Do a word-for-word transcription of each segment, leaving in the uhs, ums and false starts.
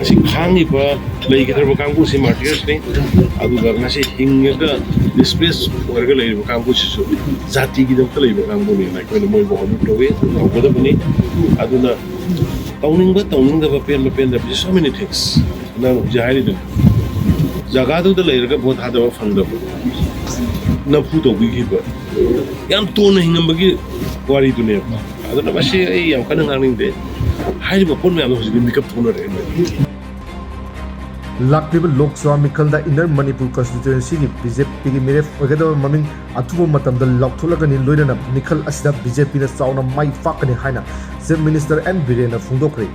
ꯁꯤ ꯈꯥꯡꯉꯤꯕ ꯂꯩꯒꯗꯧꯔꯕ ꯀꯥꯡꯕꯨꯁꯤ ꯃꯥꯔꯇꯤꯌꯔꯁꯅꯤ꯫ ꯑꯗꯨꯒ ꯉꯁꯤ ꯍꯤꯡꯉꯒ ꯗꯤꯁꯄ꯭ꯂꯦꯁ ꯑꯣꯏꯔꯒ ꯂꯩꯔꯤꯕ ꯀꯥꯡꯕꯨꯁꯤꯁꯨ ꯖꯥꯇꯤꯒꯤꯗꯃꯛꯇ ꯂꯩꯕ ꯀꯥꯡꯕꯨꯅꯦꯅ ꯑꯩꯈꯣꯏꯅ ꯃꯣꯏꯕꯨ ꯑꯣꯅꯔ ꯇꯧꯋꯤ, ꯇꯧꯒꯗꯕꯅꯤ꯫ ꯑꯗꯨꯅ ꯇꯧꯅꯤꯡꯕ ꯇꯧꯅꯤꯡꯗꯕ, ꯄꯦꯟꯕ ꯄꯦꯟꯗꯕꯁꯤ, so many things꯫ ꯅꯪ ꯍꯧꯖꯤꯛ ꯍꯥꯏꯔꯤꯗꯨꯅꯤ, ꯖꯒꯥꯗꯨꯗ ꯂꯩꯔꯒ ꯚꯣꯠ ꯊꯥꯗꯕ ꯐꯪꯗꯕ, ꯅꯝꯐꯨ ꯇꯧꯕꯤꯈꯤꯕ, ꯌꯥꯝ ꯇꯣꯟꯅ ꯍꯤꯡꯉꯝꯕꯒꯤ ꯋꯥꯔꯤꯗꯨꯅꯦꯕ꯫ ꯑꯗꯨꯅ ꯃꯁꯤ ꯑꯩ ꯌꯥꯝ ꯀꯟꯅ ꯉꯥꯡꯅꯤꯡꯗꯦ꯫ ꯍꯥꯏꯔꯤꯕ ꯄꯣꯠ ꯃꯌꯥꯝꯗꯣ ꯍꯧꯖꯤꯛꯇꯤ ꯃꯤꯀꯞ ꯊꯣꯛꯅꯔꯛꯑꯦ꯫ ꯂꯥꯛꯂꯤꯕ Lok Sabha ꯃꯤꯈꯜꯗ inner Manipur ꯀꯟꯁꯇꯤꯇ꯭ꯋꯦꯟꯁꯤꯒꯤ B J ꯄꯤꯒꯤ ꯃꯤꯔꯦꯞ ꯑꯣꯏꯒꯗꯕ ꯃꯃꯤꯡ ꯑꯊꯨꯕ ꯃꯇꯝꯗ ꯂꯥꯎꯊꯣꯛꯂꯒꯅꯤ꯫ ꯂꯣꯏꯅꯅ ꯃꯤꯈꯜ ꯑꯁꯤꯗ ꯕꯤ ꯖꯦ ꯄꯤꯅ ꯆꯥꯎꯅ ꯃꯥꯏ ꯄꯥꯛꯀꯅꯤ ꯍꯥꯏꯅ ꯆꯤꯐ ꯃꯤꯅꯤꯁꯇꯔ ꯑꯦꯟ ꯕꯤꯔꯦꯟꯅ ꯐꯣꯡꯗꯣꯛꯈ꯭ꯔꯦ꯫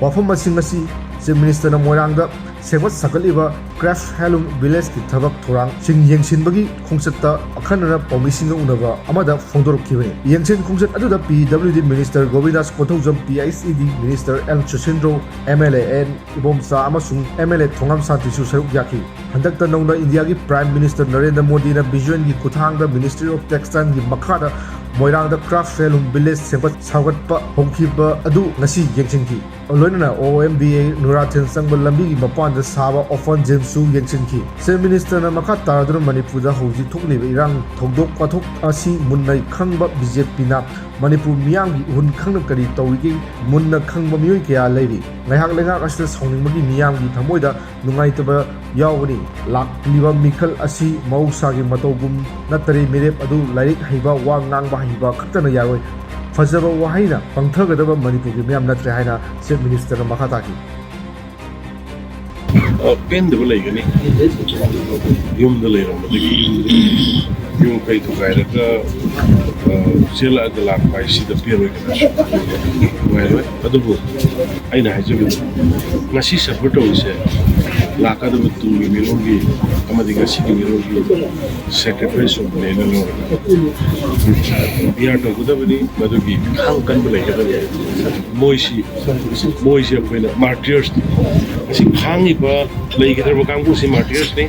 ꯋꯥꯐꯝꯁꯤꯡ ꯑꯁꯤ ꯆꯤꯐ ꯃꯤꯅꯤꯁꯇꯔꯅ ꯃꯣꯏꯔꯥꯡꯗ ꯁꯦꯝꯒꯠ ꯁꯥꯒꯠꯂꯤꯕ ꯀ꯭ꯔꯥꯐ ꯍꯦꯟꯂꯨꯝ ꯚꯤꯂꯦꯖꯀꯤ ꯊꯕꯛ ꯊꯧꯔꯥꯡꯁꯤꯡ ꯌꯦꯡꯁꯤꯟꯕꯒꯤ ꯈꯣꯡꯆꯠꯇ ꯑꯈꯟꯅꯅ ꯄꯥꯎꯃꯤꯁꯤꯡꯒ ꯎꯅꯕ ꯑꯃꯗ ꯐꯣꯡꯗꯣꯔꯛꯈꯤꯕꯅꯤ꯫ ꯌꯦꯡꯁꯤꯟ ꯈꯣꯡꯆꯠ ꯑꯗꯨꯗ P W D minister Govindas Konthoujam, P H E D minister L Susindro, M L A N Ibomcha ꯑꯃꯁꯨꯡ ꯑꯦꯝ ꯑꯦꯜ ꯑꯦ ꯊꯣꯉꯥꯝ ꯁꯥꯟꯇꯤꯁꯨ ꯁꯔꯨꯛ ꯌꯥꯈꯤ꯫ ꯍꯟꯗꯛꯇ ꯅꯧꯅ ꯏꯟꯗꯤꯌꯥꯒꯤ ꯄ꯭ꯔꯥꯏꯝ ꯃꯤꯅꯤꯁꯇꯔ ꯅꯔꯦꯟꯗ꯭ꯔ ꯃꯣꯗꯤꯅ ꯚꯤꯖꯟꯒꯤ ꯈꯨꯠꯊꯥꯡꯗ ꯃꯤꯅꯤꯁꯇ꯭ꯔꯤ ꯑꯣꯐ ꯇꯦꯛꯁꯇꯥꯏꯜꯒꯤ ꯃꯈꯥꯗ ꯃꯣꯏꯔꯥꯡꯗ ꯀ꯭ꯔꯥꯐ ꯍꯦꯟꯂꯨꯝ ꯚꯤꯂꯦꯖ ꯁꯦꯝꯒꯠ ꯁꯥꯒꯠꯄ ꯍꯧꯈꯤꯕ ꯑꯗꯨ ꯉꯁꯤ ꯌꯦꯡꯁꯤꯟꯈꯤ꯫ ꯂꯣꯏꯅꯅ ꯑꯣ ꯑꯦꯝ ꯕꯤ ꯑꯦ ꯅꯨꯔꯥꯊꯦꯟ ꯆꯪꯕ ꯂꯝꯕꯤꯒꯤ ꯃꯄꯥꯟꯗ ꯁꯥꯕ ꯑꯣꯄꯟ ꯖꯤꯝꯁꯨ ꯌꯦꯡꯁꯤꯟꯈꯤ꯫ ꯆꯤꯐ ꯃꯤꯅꯤꯁꯇꯔꯅ ꯃꯈꯥ ꯇꯥꯔꯗꯨꯅ ꯃꯅꯤꯄꯨꯔꯗ ꯍꯧꯖꯤꯛ ꯊꯣꯛꯂꯤꯕ ꯏꯔꯥꯡ ꯊꯧꯗꯣꯛ ꯋꯥꯊꯣꯛ ꯑꯁꯤ ꯃꯨꯟꯅ ꯈꯪꯕ ꯕꯤ ꯖꯦ ꯄꯤꯅ ꯃꯅꯤꯄꯨꯔ ꯃꯤꯌꯥꯝꯒꯤ ꯏꯍꯨꯟ ꯈꯪꯅ ꯀꯔꯤ ꯇꯧꯔꯤꯒꯦ ꯃꯨꯟꯅ ꯈꯪꯕ ꯃꯤꯑꯣꯏ ꯀꯌꯥ ꯂꯩꯔꯤ꯫ ꯉꯥꯏꯍꯥꯛ ꯂꯩꯉꯥꯛ ꯑꯁꯤꯗ ꯁꯥꯎꯅꯤꯡꯕꯒꯤ ꯃꯤꯌꯥꯝꯒꯤ ꯊꯃꯣꯏꯗ ꯅꯨꯡꯉꯥꯏꯇꯕ ꯌꯥꯎꯒꯅꯤ꯫ ꯂꯥꯛꯂꯤꯕ ꯃꯤꯈꯜ ꯑꯁꯤ ꯃꯍꯧꯁꯥꯒꯤ ꯃꯇꯧꯒꯨꯝ ꯅꯠꯇꯔꯦ꯫ ꯃꯤꯔꯦꯞ ꯑꯗꯨ ꯂꯥꯏꯔꯤꯛ ꯍꯩꯕ, ꯋꯥ ꯉꯥꯡꯕ ꯍꯩꯕ ꯈꯛꯇꯅ ꯌꯥꯔꯣꯏ꯫ ꯐꯖꯕ ꯋꯥꯍꯩꯅ ꯄꯪꯊꯒꯗꯕ ꯃꯅꯤꯄꯨꯔꯒꯤ ꯃꯤꯌꯥꯝ ꯅꯠꯇ꯭ꯔꯦ ꯍꯥꯏꯅ ꯆꯤꯐ ꯃꯤꯅꯤꯁꯇꯔꯅ ꯃꯈꯥ ꯇꯥꯈꯤ꯫ ꯑ, ꯄꯦꯟꯗꯕ ꯂꯩꯒꯅꯤ꯫ ꯌꯨꯝꯗ ꯂꯩꯔꯝꯕꯗꯒꯤ ꯌꯨꯝ ꯀꯩ ꯊꯨꯒꯥꯏꯔꯒ, ꯑ, ꯆꯦꯜꯂꯛꯑꯒ ꯂꯥꯛꯄ ꯍꯥꯏꯁꯤꯗ ꯄꯦꯜꯂꯣꯏꯗꯅ, ꯅꯨꯡꯉꯥꯏꯔꯣꯏ꯫ ꯑꯗꯨꯕꯨ ꯑꯩꯅ ꯍꯥꯏꯖꯕꯗ, ꯉꯁꯤ ꯁꯐꯔ ꯇꯧꯔꯤꯁꯦ ꯂꯥꯛꯀꯗꯕ ꯇꯨꯡꯒꯤ ꯃꯤꯔꯣꯜꯒꯤ ꯑꯃꯗꯤ ꯉꯁꯤꯒꯤ ꯃꯤꯔꯣꯜꯒꯤ ꯁꯦꯀ꯭ꯔꯤꯐꯥꯏꯁ ꯑꯣꯏꯕꯅꯦꯅ ꯂꯧꯔꯒ ꯕꯤ ꯑꯥꯔ ꯇꯧꯒꯗꯕꯅꯤ꯫ ꯃꯗꯨꯒꯤ ꯈꯥꯡ ꯀꯟꯕ ꯂꯩꯒꯗꯕꯅꯤ꯫ ꯃꯣꯏꯁꯤ ꯃꯣꯏꯁꯦ ꯑꯩꯈꯣꯏꯅ ꯃꯥꯔꯇꯤꯌꯔꯁꯅꯤ꯫ ꯉꯁꯤ ꯈꯥꯡꯉꯤꯕ ꯂꯩꯒꯗꯧꯔꯕ ꯀꯥꯡꯕꯨꯁꯤ ꯃꯥꯔꯇꯤꯌꯔꯁꯅꯤ꯫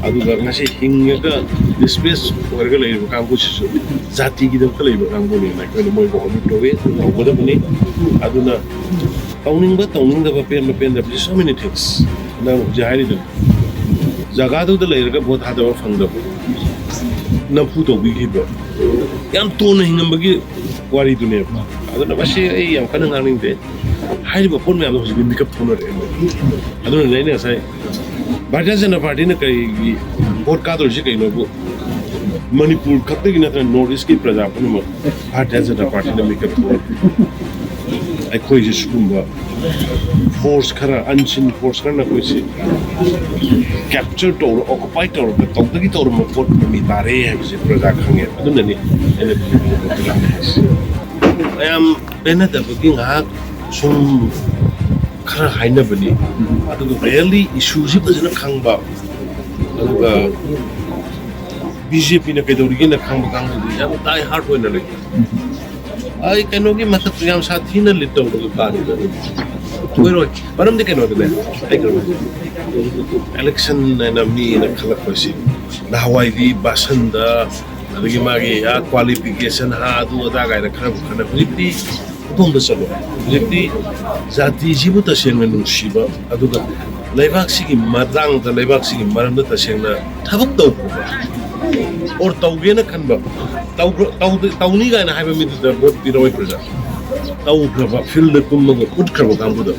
ꯑꯗꯨꯒ ꯉꯁꯤ ꯍꯤꯡꯉꯒ ꯗꯤꯁꯄ꯭ꯂꯦꯁ ꯑꯣꯏꯔꯒ ꯂꯩꯔꯤꯕ ꯀꯥꯡꯕꯨꯁꯤꯁꯨ ꯖꯥꯇꯤꯒꯤꯗꯃꯛꯇ ꯂꯩꯕ ꯀꯥꯡꯕꯨꯅꯤꯅ ꯑꯩꯈꯣꯏꯅ ꯃꯣꯏꯕꯨ ꯑꯣꯅꯔ ꯇꯧꯋꯤ, ꯇꯧꯒꯗꯕꯅꯤ꯫ ꯑꯗꯨꯅ ꯇꯧꯅꯤꯡꯕ ꯇꯧꯅꯤꯡꯗꯕ, ꯄꯦꯟꯕ ꯄꯦꯟꯗꯕꯁꯦ, so many things꯫ ꯅꯪ ꯍꯧꯖꯤꯛ ꯍꯥꯏꯔꯤꯗꯣ, ꯖꯒꯥꯗꯨꯗ ꯂꯩꯔꯒ ꯚꯣꯠ ꯊꯥꯗꯕ ꯐꯪꯗꯕ, ꯅꯝꯐꯨ ꯇꯧꯕꯤꯈꯤꯕ, ꯌꯥꯝ ꯇꯣꯟꯅ ꯍꯤꯡꯉꯝꯕꯒꯤ ꯋꯥꯔꯤꯗꯨꯅꯦꯕ꯫ ꯑꯗꯨꯅ ꯃꯁꯤ ꯑꯩ ꯌꯥꯝ ꯀꯟꯅ ꯉꯥꯡꯅꯤꯡꯗꯦ꯫ ꯍꯥꯏꯔꯤꯕ ꯄꯣꯠ ꯃꯌꯥꯝꯗꯣ ꯍꯧꯖꯤꯛꯇꯤ ꯃꯤꯀꯞ ꯊꯣꯛꯅꯔꯛꯑꯦ꯫ ꯑꯗꯨꯅꯅꯦ ꯑꯩꯅ ꯉꯁꯥꯏ ꯚꯥꯔꯇꯤꯌ ꯖꯅꯇꯥ ꯄꯥꯔꯇꯤꯅ ꯀꯔꯤꯒꯤ ꯚꯣꯠ ꯀꯥꯗꯧꯔꯤꯁꯤ ꯀꯩꯅꯣꯕꯨ, ꯃꯅꯤꯄꯨꯔ ꯈꯛꯇꯒꯤ ꯅꯠꯇꯅ North East ꯀꯤ ꯄ꯭ꯔꯖꯥ ꯄꯨꯝꯅꯃꯛ ꯚꯥꯔꯇꯤꯌ ꯖꯅꯇꯥ ꯄꯥꯔꯇꯤꯅ ꯃꯤꯀꯞ ꯊꯣꯛꯑꯦ꯫ ꯑꯩꯈꯣꯏꯁꯦ ꯁꯤꯒꯨꯝꯕ force ꯈꯔ, unseen force ꯈꯔꯅ ꯑꯩꯈꯣꯏꯁꯦ capture ꯇꯧꯔ, occupy ꯇꯧꯔꯒ ꯇꯧꯗꯒꯤ ꯇꯧꯔꯝꯕ ꯄꯣꯠ ꯃꯃꯤ ꯇꯥꯔꯦ ꯍꯥꯏꯕꯁꯦ ꯄ꯭ꯔꯖꯥ ꯈꯪꯉꯦꯕ꯫ ꯑꯗꯨꯅꯅꯤ ꯑꯩꯅ ꯂꯥꯛꯑꯦ ꯍꯥꯏꯁꯦ꯫ ꯃꯌꯥꯝ ꯄꯦꯟꯅꯗꯕꯒꯤ ꯉꯥꯏꯍꯥꯛ ꯁꯨꯝ ꯈꯔ ꯍꯥꯏꯅꯕꯅꯤ꯫ ꯑꯗꯨꯒ really issue ꯁꯤ ꯐꯖꯅ ꯈꯪꯕ, ꯑꯗꯨꯒ ꯕꯤ ꯖꯦ ꯄꯤꯅ ꯀꯩꯗꯧꯔꯤꯒꯦꯅ ꯈꯪꯕ ꯀꯥꯡꯕꯨꯗꯤ ꯌꯥꯝ die hard ꯑꯣꯏꯅ ꯂꯩ꯫ ꯑꯩ ꯀꯩꯅꯣꯒꯤ ꯃꯊꯛꯇ ꯌꯥꯝ ꯁꯥꯊꯤꯅ lead ꯇꯧꯔꯒ ꯀꯥꯔꯤꯕ ꯑꯣꯏꯔꯣꯏ꯫ ꯃꯔꯝꯗꯤ ꯀꯩꯅꯣꯗꯅꯦ, ꯑꯩ ꯀꯩꯅꯣ, election ꯍꯥꯏꯅ ꯃꯤꯅ ꯈꯜꯂꯛꯄꯁꯤ, ꯅꯍꯥꯟꯋꯥꯏꯗꯤ ꯕꯥꯁꯟꯗ, ꯑꯗꯒꯤ ꯃꯥꯒꯤ ꯑꯥ qualification, ꯍꯥ, ꯑꯗꯨ ꯑꯗꯥ ꯀꯥꯏꯅ ꯈꯔꯕꯨ ꯈꯟꯅ, ꯍꯧꯖꯤꯛꯇꯤ ꯎꯈꯣꯡꯗ ꯆꯠꯂꯣ꯫ ꯍꯧꯖꯤꯛꯇꯤ ꯖꯥꯇꯤꯁꯤꯕꯨ ꯇꯁꯦꯡꯅ ꯅꯨꯡꯁꯤꯕ, ꯑꯗꯨꯒ ꯂꯩꯕꯥꯛꯁꯤꯒꯤ ꯃꯇꯥꯡꯗ, ꯂꯩꯕꯥꯛꯁꯤꯒꯤ ꯃꯔꯝꯗ ꯇꯁꯦꯡꯅ ꯊꯕꯛ ꯇꯧꯈ꯭ꯔꯕ, or ꯇꯧꯒꯦꯅ ꯈꯟꯕ, ꯇꯧꯈ꯭ꯔ-, ꯇꯧꯗ-, ꯇꯧꯅꯤ ꯀꯥꯏꯅ ꯍꯥꯏꯕ ꯃꯤꯗꯨꯗ ꯚꯣꯠ ꯄꯤꯔꯛꯑꯣꯏ ꯄ꯭ꯔꯖꯥ꯫ ꯇꯧꯈ꯭ꯔꯕ, field ꯗ ꯀꯨꯝꯃꯒ ꯎꯠꯈ꯭ꯔꯕ ꯀꯥꯡꯕꯨꯗ꯫